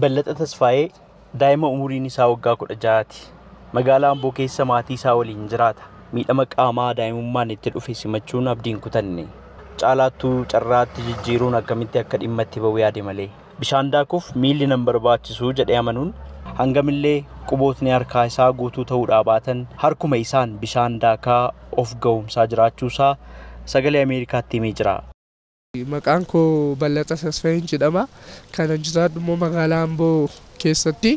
Ballaxa Tasfaayee daa'ima umuriin isaa waggaa 16ti. Magaalaa Amboo keessa maatii isaa waliin jiraata. Miidhama qaamaa daa'imummaan itti dhufe simachuun abdiin kutanne. Caalaattuu carraatti jijjiiruun akkamitti akka dhimma itti ba'u yaade malee. Bishaan daakuuf miilli nan barbaachisu jedhee amanuun hangamillee qubootni harkaa isaa guutuu ta'uudhaa baatan harkuma isaan bishaan daakaa of ga'umsaa jiraachuusaa Sagalee Ameerikaatti himee jira. Maqaan koo Ballaxa Tasfaayeen jedhama. Kanan jiraadhu immoo magaalaa Amboo keessatti.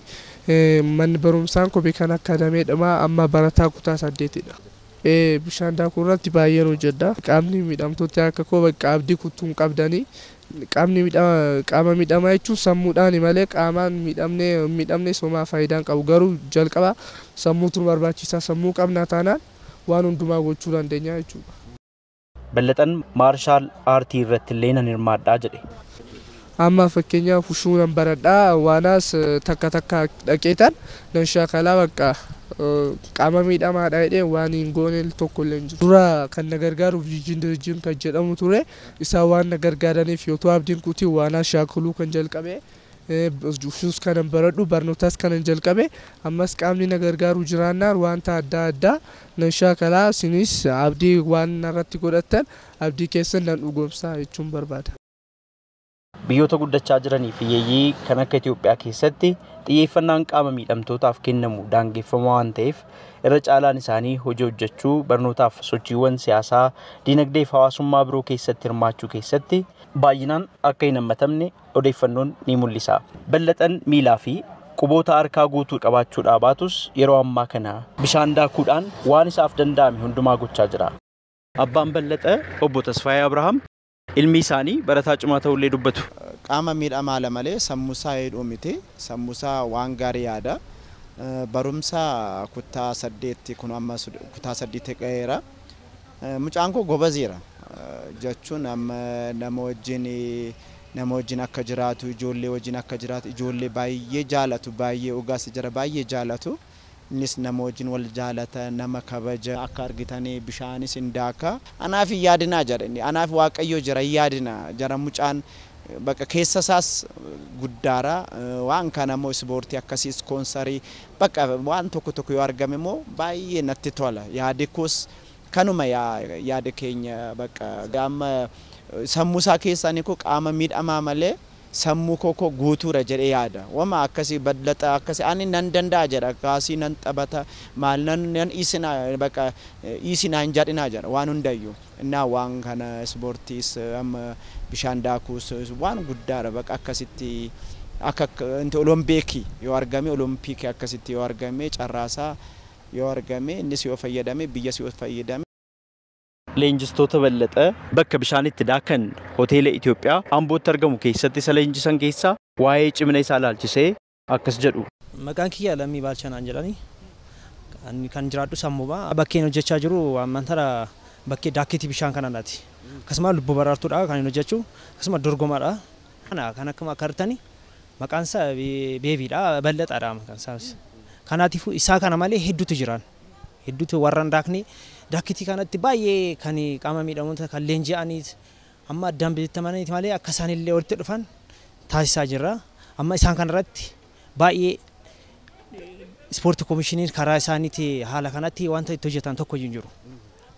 Manni barumsaan koo Beekan Akaadameedhama. Amma barataa kutaa 8dha. Bishaan daakuu irratti baay'een hojjedha. Qaamni miidhamtoota akka koo bakka abdii kutuu hin qabdanii. Qaamni qaama miidhamaa jechuun sammuudhaani malee qaamaan miidhamne somaa faayidaa hin qabu. Garuu jalqaba sammuutu nu barbaachisa. Sammuu qabna taanaan waan hundumaa gochuu dandeenya jechuudha. Ballaxan maarshaal aartii irratti illee nan hirmaadhaa jedhe. Amma fakkeenyaaf ushuu nan baradhaa, waanaas takka takka dhaqeetan nan shaakalaa, bakka qaama miidhamaadha jedhee waan hin goone tokko illee hin jiru. Dura kan na gargaaru Viijin Dirjiin kan jedhamu ture, isaan waan na gargaaraniif yoo ta'u abdiin kutii waanaas shaakaluu kan jalqabe, ushuus kanan baradhu, barnootas kanan jalqabe, ammas qaamni na gargaaru jiraannaan wanta adda addaa nan shaakalaa. Isinis abdii waan narratti godhattan abdii keessan nan dhugoomsaa jechuun barbaada. Biyyoota guddachaa jiranii fi hiyyeeyyii kan akka Itoophiyaa keessatti xiyyeeffannaan qaama miidhamtootaaf kennamu daangeffamaa waan ta'eef irra caalaan isaanii hojii hojjechuu, barnootaaf, sochiiwwan siyaasaa, dinagdee fi hawaasummaa biroo keessatti hirmaachuu keessatti baay'inaan akka hin hammatamne odeeffannoon ni mul'isa. Ballaxan miilaa fi quboota harkaa guutuu qabaachuudhaa baatus yeroo ammaa kana bishaan daakuudhaan waan isaaf danda'ame hundumaa gochaa jira. Abbaan Ballaxa obbo Tasfaayee Abrahaam ilmi isaanii barataa cimaa ta'ullee dubbatu. Qaama miidhamaa malee sammuusaa hedduu miti. Sammuusaa waan gaarii yaada. Barumsa kutaa 8 kun amma kutaa 8 ga'eera. Mucaan koo gobaziira. Jechuun amma nama wajjin akka jiraatu, ijoollee wajjin akka jiraatu, ijoollee baay'ee jaalatu, baay'ee dhugaas jira, baay'ee jaalatu. Innis nama wajjin wal jaalata, nama kabaja. Akka argitanii bishaanis hin daaka. Anaaf hin yaadinaa jedha inni. Anaaf Waaqayyo jira, hin yaadinaa jara. Mucaan bakka keessa isaas guddaara. Waan kana immoo ispoortii akkasii, ispoonsarii, bakka waan tokko tokko yoo argame immoo baay'ee natti tola. Yaadi koos kanuma, yaada keenya bakka amma sammuu isaa keessaa inni koo qaama miidhamaa malee sammuu koo guutuudha jedhee yaada. Wama akkasii Ballaxa akkasii ani nan danda'a jedha. Kaasii nan taphata, maal nan isinaa, bakka isinaa hin jedhinaa jedha waan hundayyuu. Innaa waan kana ispoortiis amma bishaan daakuus waan guddaadha, bakka akkasitti akka olompikii yoo argame, olompikii akkasitti yoo argame, carraasaa yoo argame, innis yoo fayyadame, biyyas yoo fayyadame. Leenjistoota Ballaxa bakka bishaan itti daakan hoteela Itoophiyaa Ambootti argamu keessatti isa leenjisan keessaa waa'ee cimina isaa ilaalchisee akkas jedhu. Maqaan kiyya Lammii Baalchanaan jedhani. Kan jiraadhu Sammuma. Bakkeen hojjechaa jiru amantara bakkee daakkitii bishaan kanarraati. Akkasuma lubbuu baraartuudha kan inni hojjechuu. Akkasuma dorgomaadha. Kan akkuma akka argitani maqaan isaa Beebiidha. Ballaxaadha maqaan isaas. Kanaatiifuu isaa kana malee hedduutu jiran. Hedduutu warra hin daakne daakkitii kanatti baay'ee kan qaama miidhamoota kan leenji'aniit amma addaan bitamaniiti malee akka isaanillee walitti dhufan taasisaa jirra. Amma isaan kanarratti baay'ee ispoortii koomishiniin karaa isaaniitti haala kanatti wanta itti hojjetan tokko hin jiru.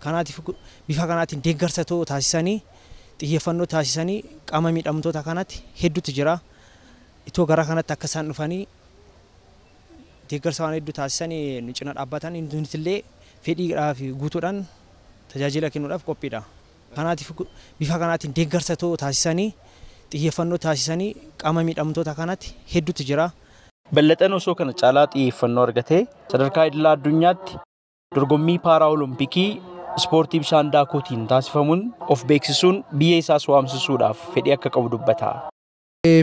Kanaatiif bifa kanaatiin deeggarsa taasisanii, xiyyeeffannoo taasisanii, qaama miidhamtoota kanatti hedduutu jira. Itoo gara kanatti akka isaan dhufanii deeggarsa waan hedduu taasisanii nu cina dhaabbatan, nutillee fedhiidhaa fi guutuudhaan tajaajila kennuudhaaf qophiidha. Kanaatiif bifa kanaatiin deeggarsa taasisanii, xiyyeeffannoo taasisanii, qaama miidhamtoota kanatti hedduutu jira. Ballaxan osoo kana caalaa xiyyeeffannoo argatee sadarkaa idilaa addunyaatti dorgommii paaraa olompikii ispoortii bishaan daakuutiin taasifamuun of beeksisuun biyya isaas waamsisuudhaaf fedhii akka qabu dubbata.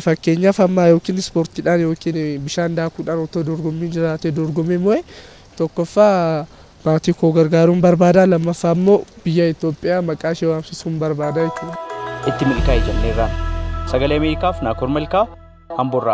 Fakkeenyaaf amma yookiin ispoortiidhaan yookiin bishaan daakuudhaan otoo dorgommiin jiraate, dorgommii mo'e, tokkoffaa maatii koo gargaaruun barbaada, lammaffaa immoo biyya Itoophiyaa maqaa ishee waamsisuun barbaada jechuudha. Itti milkaa'e jenneerraan. Sagalee Ameerikaaf Naakoor Malkaa Amboorraa.